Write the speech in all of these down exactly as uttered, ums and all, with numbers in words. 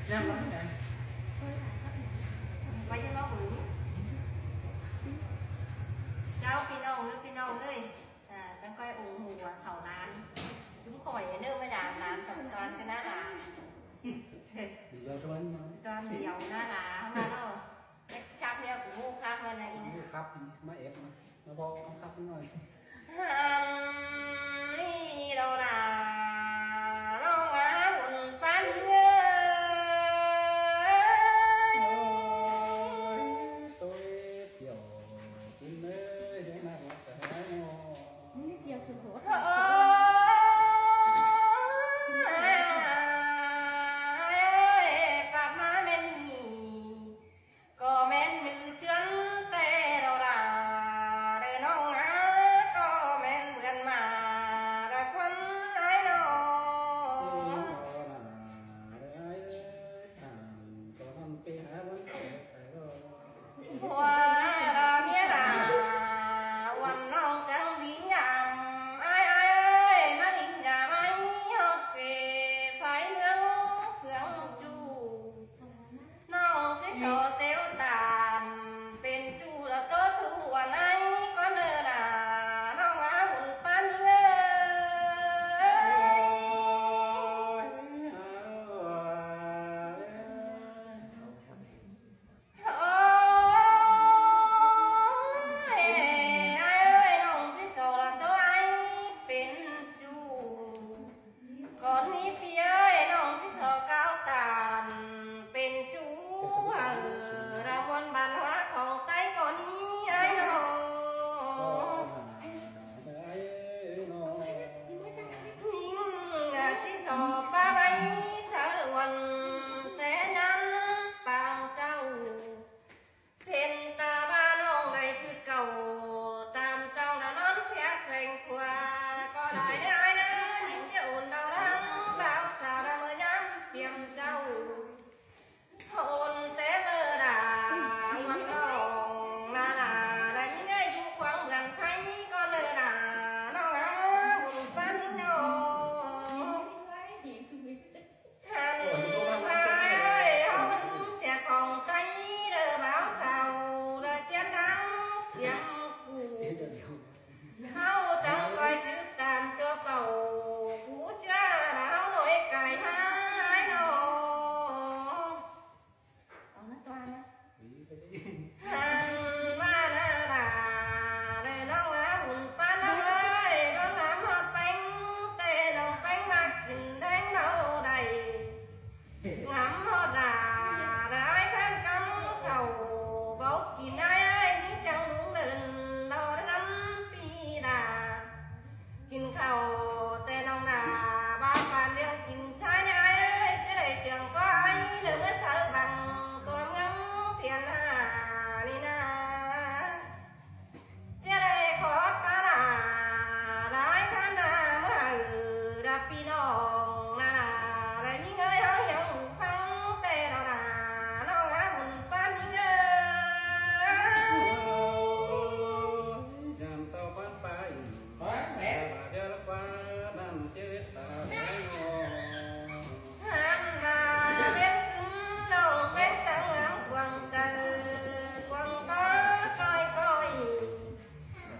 Năm bác nè. Quay cho nó bự. Cháu phi nông nữa, phi nông ơi. À, cháu coi ủng hộ khẩu lán. Chúng khỏi ở nơi mà làm, làm tổng toàn cái ná là. Dìu cho bắn nó. Toàn dìu ná là, không là đâu. Khắp nha, cũng khắp hơn là in. Khắp, má ép nó. Nó bó khắp nó rồi. Hăn đi đâu là nó ngã hùn pán nhớ. Ôi, tôi tiểu cũng mê, thế mà nó phải nói nó. Không biết tiểu sự của. Ôi, bà má mẹ nhỉ. Có mến mứ chướng tê đầu đà, đời nông á, có mến mượn mà, đời quân ái nọ. Qua là nghĩa là, uốn nông chẳng đi nhầm, ai ai ơi, mà đi nhầm ai, học về phải nương, phương chủ. Nông ꞌchí so tếu tản, pên ꞌchu là tố thu uốn ái, con nơ là nông á hùn pán ơi. Ôi, ai ơi, nông ꞌchí so là tố ái, pên ꞌchu. Con ní phi ơi, nông ꞌchí so cáo tản, pên ꞌchu hở, là buôn bán hóa khong Tây con ní ai nông. Nính ꞌchí so pá bay, sớ uốn, té năn, pang châu. Sên ta ba nông đảy phứt cầu, tam châu đã nón phép lành khua, có đài đế ai nơ, nính ꞌchí ôn đau lắm, báo sao đã mơ nhắm tiêm châu. Ôn té mơ đà, uốn nông, nà đà, đà nính ai du khoáng mượn Thái, con nơ đà, nông á, ôn pán nính nông. Hăn ơi, ꞌháu báu sia khong Tây, đơ báo sao, đơ chiến thắng, chiếm phủ. ꞌHáu tắng coi sứ tam chua pầu, phủ ꞌchưa đa ꞌháu nổi cải thái nọ. Hăn ꞌva đa đà, đơ nông á hùn pán nông ơi, nông ngắm ꞌhọt péng, tê nông péng ꞌmá kin đéng nâu đảy. Ngắm ꞌhọt đà, đà ai khăn cắm khảu, báu kin ai ơi, nính chắng đúng đơn, đo đươn phi đà. Kin khảu tê nông đà, ba phan ꞌliệng kin ꞌchái ꞌnị ai ơi, ꞌchí đảy siêng có ai, đơ ꞌmứa saư bằng, tua ꞌmướng thiên hà ꞌnị ná. ꞌChí đảy khót pá đà, đảy khăn đà ꞌmứa hảư, đa phi nông đà đà, đa nính ơi ꞌháu hiêng phắng tê nông đà, nông á hùn pán nính ơi. Dăm tâu pán pá ꞌnị. Hăn đà bên cứng nông bên trắng ngắm cuồng trời, cuồng có coi coi.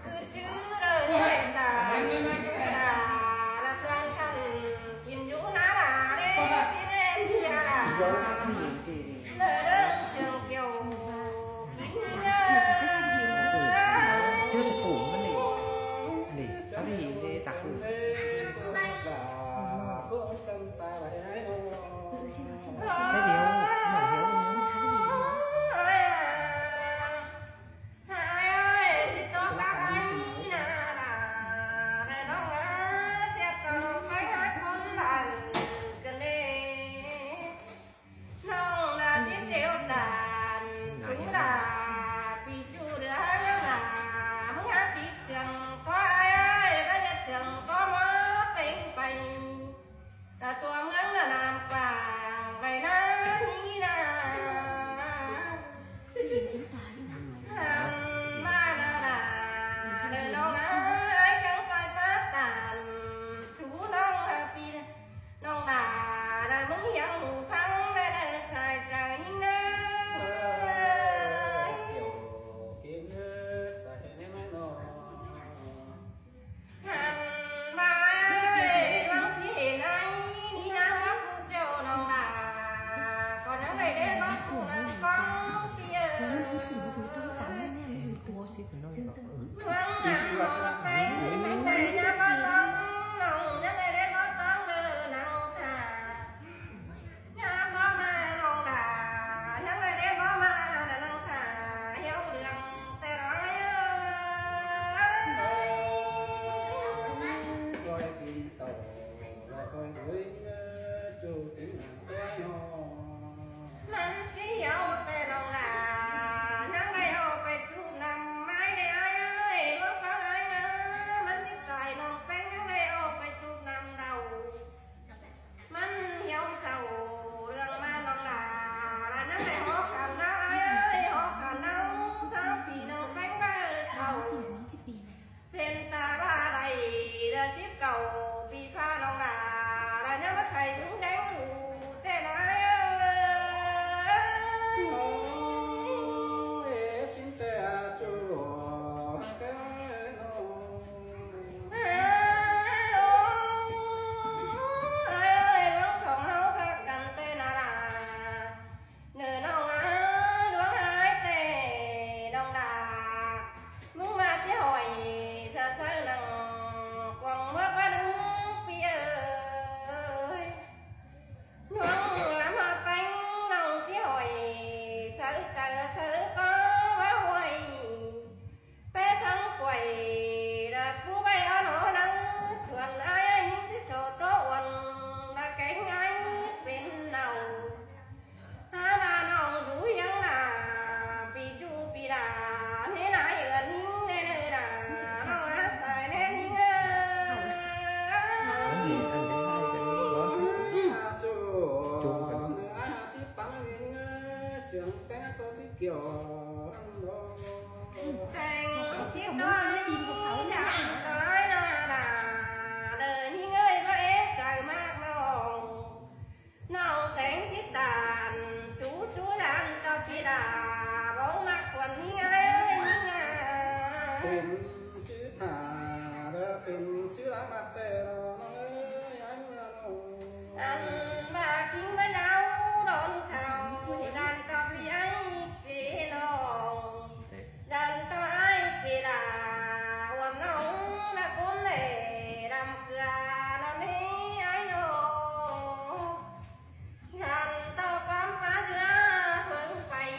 Cứ chứ đời người ta, ta là toàn thân, nhìn nhũ ná đà đê, chi nên nhà đà. Lơ đơng trường kiều, kín ngơ. Chú sụp phủ nó nỉ. Nỉ, nó nỉ, nỉ, tạc phủ. Cái điều, mà hiểu nó. Hai ơi, thì tôi các anh nà đà, đà đà đóng lá, xe tàu nó phải hát con đà, cần đê. Nông đà chết thế Chôm khan. Ơ, ải hả síp păn inh ơi, siêng téng tô síp kiẻo ăn đô. Téng síp tô inh ăn đô, ải nả đà, đơi inh ơi, báu é chaư ꞌmặc ꞌnọng. ꞌNọng téng síp ꞌtan, sú sú dản tô ꞌpi đà, báu ꞌmặc khuôn inh ơi, inh ơi. Pên síp thả, đơi pên síp lả ꞌmặc té lo, ꞌnọng ơi, ải nả đà. Ăn ꞌva kin báu đaư đón khảu, dản tô ꞌpi ải ꞌchí ꞌnọng. Dản tô ải ꞌchí đà, uôn ꞌnọng đa ꞌcốn lẻ, đăm ꞌcưa ꞌnọng ꞌnị ải ꞌnọng. Dản tô ꞌquám pá dưa, phớng pay,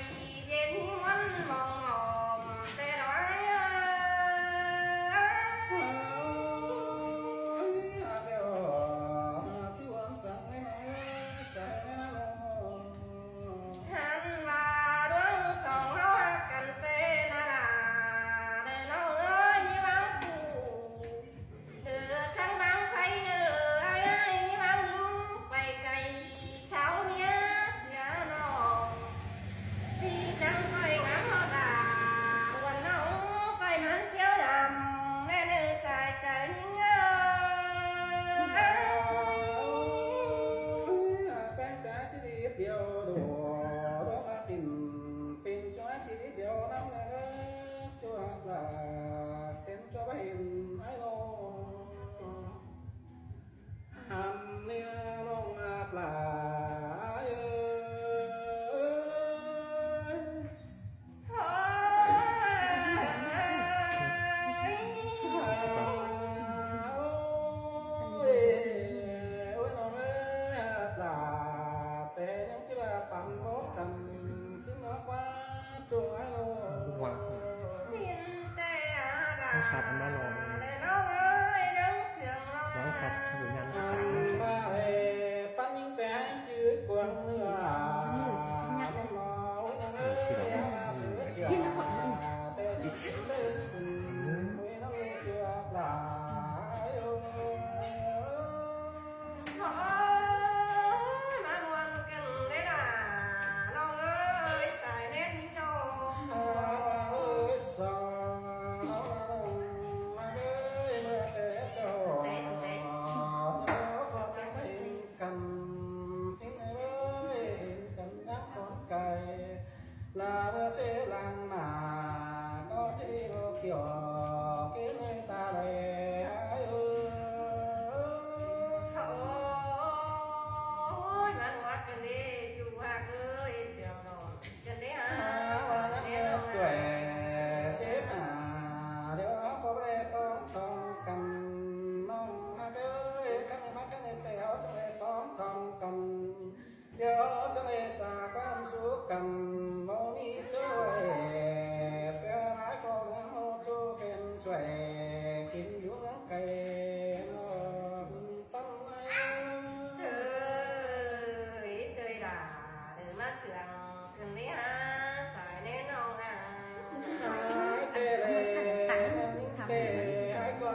dên ꞌhính ꞌmuôn mỏng mỏng, té đói ơi. Hăn ꞌva ꞌluống song ꞌháu ꞌhặc căn ꞌtẹ ꞌnạ đà, đơi ꞌnọng ơi, ꞌnhí ꞌváng phủ. Đơ ꞌchắng ꞌváng phay đơ, ải ơi, ꞌnhí ꞌváng ꞌnhính pay cay, sáu ꞌmía sia ꞌnọng. ꞌPi chắng ꞌcoi ngắm ꞌháu đà, uôn ꞌnọng ꞌcoi mẳn ꞌchiếu dăm, ꞌmen ơi sai chaư ꞌnhính ơi. Pên ꞌchua ꞌchí đi điêu đổ, đổ ꞌmá pên, pên ꞌchua ꞌchí đi điêu ꞌnắm ꞌnớ, ꞌchua ꞌlạ, chén ꞌchua báu hên ải ꞌnọng. Hăn ꞌnị ꞌnọng ꞌlạ ải ơi. Ôi, ôi, ꞌnọng ơi, ꞌlạ té ꞌnhắng ꞌchí ꞌlạ păn báu chăm, sính ꞌnọ ꞌquá ꞌchua ải ꞌnọng. Ua. Sính té ꞌlạ. Nó sạt ăn ꞌmá lo. Đơi ꞌnọng ơi, đơng siêng ꞌnọng. Nó sạt sự nhăn. Ăn ꞌmá lẻ, păn ꞌnhính té ꞌchư cuông ꞌnưa. Ôi, ꞌnọng ơi, ꞌlạ. Ôi, ꞌnọng ơi, ꞌlạ. Ôi, ꞌmá ꞌmuôn ꞌcứn đé đà, ꞌnọng ơi, sai ꞌnén ꞌnhính ꞌnọng. Ôi, sai ꞌnọng ơi, ꞌmá ơi, ꞌmá té ꞌchọ. Té, té. Căn, chính ơi, căn nhắc con cày. Là bơ sê lăng nả, ꞌcọ ꞌchí đi ꞌlô kiẻo, kí ꞌnị ta lẻ ải ơi. Ôi, ꞌmắn ꞌhuăk căn đi, ꞌchu ꞌhuăk ơi, siêng ꞌnọng. Căn đi hả? Ơ, ꞌva ꞌnặn ꞌnhính ꞌtuối, sếp hả, điêu ꞌcọ báu đảy tóm tóm căn, ꞌnọng ꞌhặc ơi, căn ꞌnị ꞌmá căn ꞌnị té ꞌchọ báu đảy tóm tóm căn. Điêu chắng đảy sa ꞌquám sú căn, ꞌmá ꞌmí ꞌchớ ꞌlẹ, ꞌpưa ꞌmá ꞌcọ ꞌmá ꞌchớ khen suối, kin dú ꞌmướng cay, ꞌnọng tăm ải. Sơi, sơi đà, đơ ꞌmá siêng, căn đi hả, sai ꞌnén ꞌnọng hả. Ải té lẻ, ꞌnhính té, ải ꞌcọ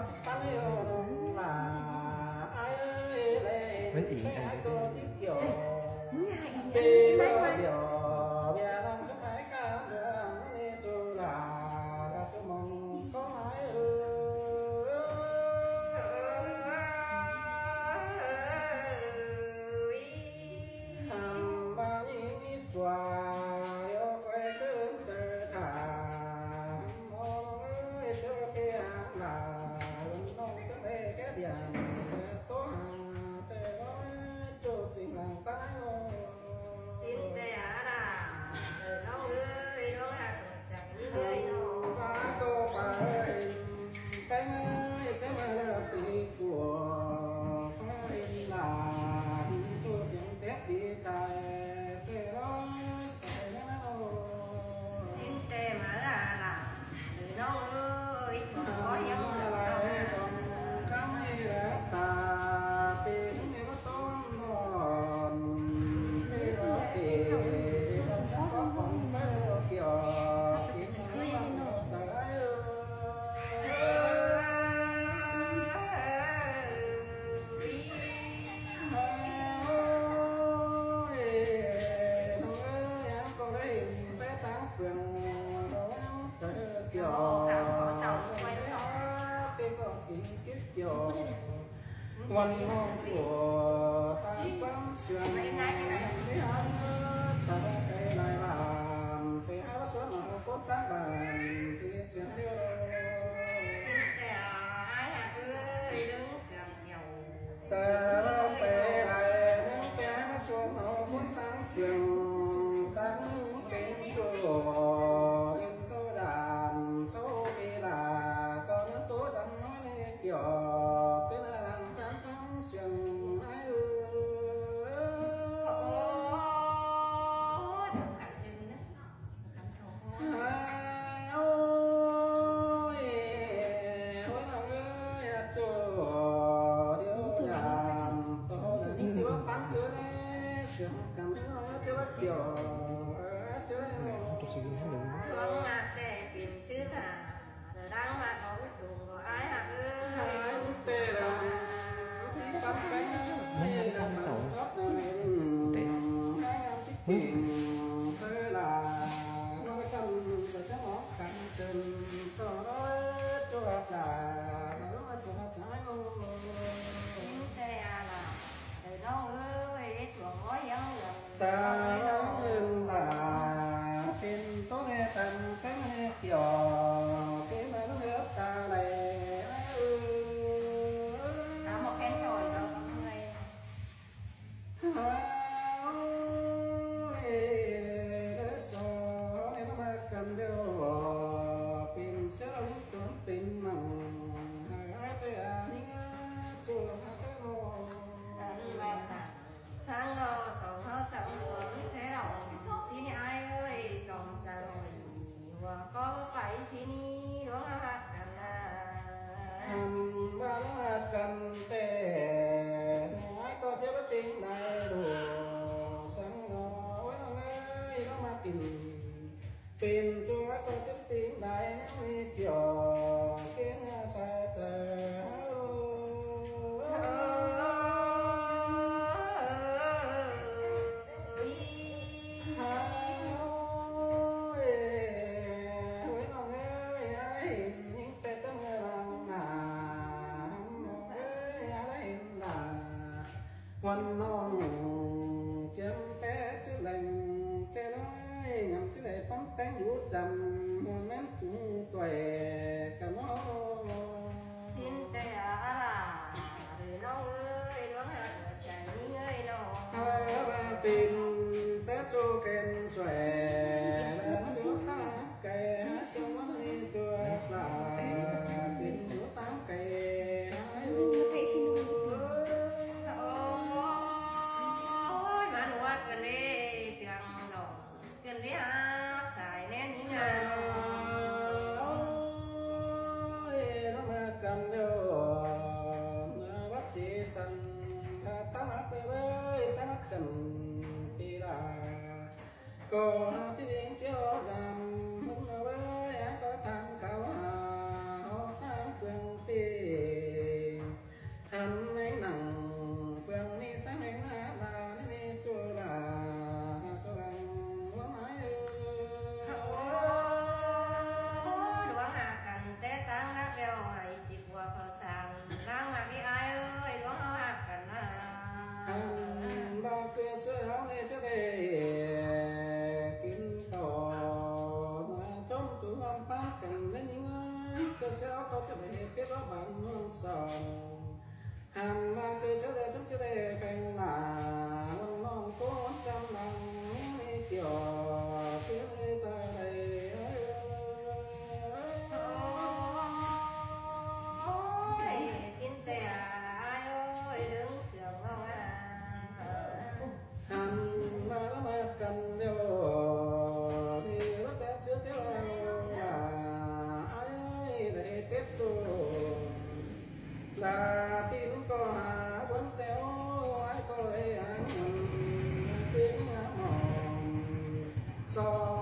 Sính té ꞌlạ Văn mô của ta quán xuyên đi hán ta cái lai làm thì há bác xuân hậu cốt ta bàn thì xuyên đi. Xin chào ai hạt ơi, đứng sương nhiều. Ta bác bè lai nắng té bác xuân hậu cốt ta xuyên tăng kính chùa in tô đàn số đi là con tô dăm nói đi kiểu cứ là làng tăng tăng sương ai ơi. Ôi, được cả chừng đó. Cả chừng. Ôi, ôi, lòng ơi, à, chùa, điêu đàn, tô đàn, đi chùa, bắn chùa đi, sương cắm, chùa, chùa, chùa. Không, tôi sẽ ghi hết được. Không, là sẽ tìm chứ là. Đang mà có cái chủ của ai hả? Ai cũng tê là đi cắm cánh. Không, không, không, không. Tê. Ai làm cái chuyện xưa là nó cái tâm là sẽ có cắn chân, tao nói cho là là nó là cho nó trái ngô. Chính tê à là. Ơi, ơi, chuộc gói yắng lượn. Ta ơn là pên tốt nghe tâm cái nghe kiểu cái mà nó nước ta này. Cả một kén rồi đó con người. Ôi, số này nó mà cần đều pên sớ lắm tuấn pên mỏng. Hai cái à, những chuộc hai cái hồ. Ăn mà tặng. Sáng lo sống háo chậm xuống thế lòng. Xin ai ơi, chồng chào hỏi. Và có phải xin đi đó là hạt cà la. Hẳn ba là cần tệ. Nói có thiếu bất tín này đủ. Sáng lo, ôi, nó ngơi, nó mà tìm. Pên chúa có chức tín đại năng mi kiểu kiến xa trời. Ôi, ôi, lòng ơi, ai, những tay tâm lòng mà, ôi, ai, là Quan nong chiếm pé sư lành, pé lối ngắm sư lành pắm pén lũ chăm, mùa mén chúng tuổi cả mó. Xin tê à à là, vì nó ơi, nó hạt ở trái ní ơi nó. À, là tìm tết chu kèn xuể, là nó xuống ta. Kẻ sống đi chùa là tình hiếu tám kẻ. Ôi, mà nó quát gần đi, sương lỏ. Gần đi hả, xài nén ní ngà. Ôi, nó mà cần đâu, nó bắt chỉ săn, ta mắc bơi bơi, ta mắc cần đi là. Có chỉ đến kiểu dặm, hôm nào với ai có tham khảo hà, họ tham phương tiện. Tham anh nặng, phương ni tăng anh là, là ni chùa là, chùa là, lắm ai ơi. Ôi, đúng là cần té tăng đắp đeo này, chỉ của khẩu sàng, đang mà cái ai ơi, đúng là cần à. Hẳn ba cơ sơ háo nê sơ đê, kính cầu, mà chốn tu ngắm pá cần đến những ơi, cơ sơ háo tao sơ đê, biết đó bạn mong sầu. Hẳn ba cơ sơ đê, chốn sơ đê, phèn là, mong mong cố gắng trăm lòng, những đi kiểu, sơ đê ta đê, ơi, ơi, ơi. Ôi, xin tè ai ơi, đứng sương mong à. Hẳn ba ba cần điều đi lót chén sứa sứa là ai ơi, để Tết rồi. Là pin có hà quấn téo, ai có lễ ăn mừng, pin hà mỏng. So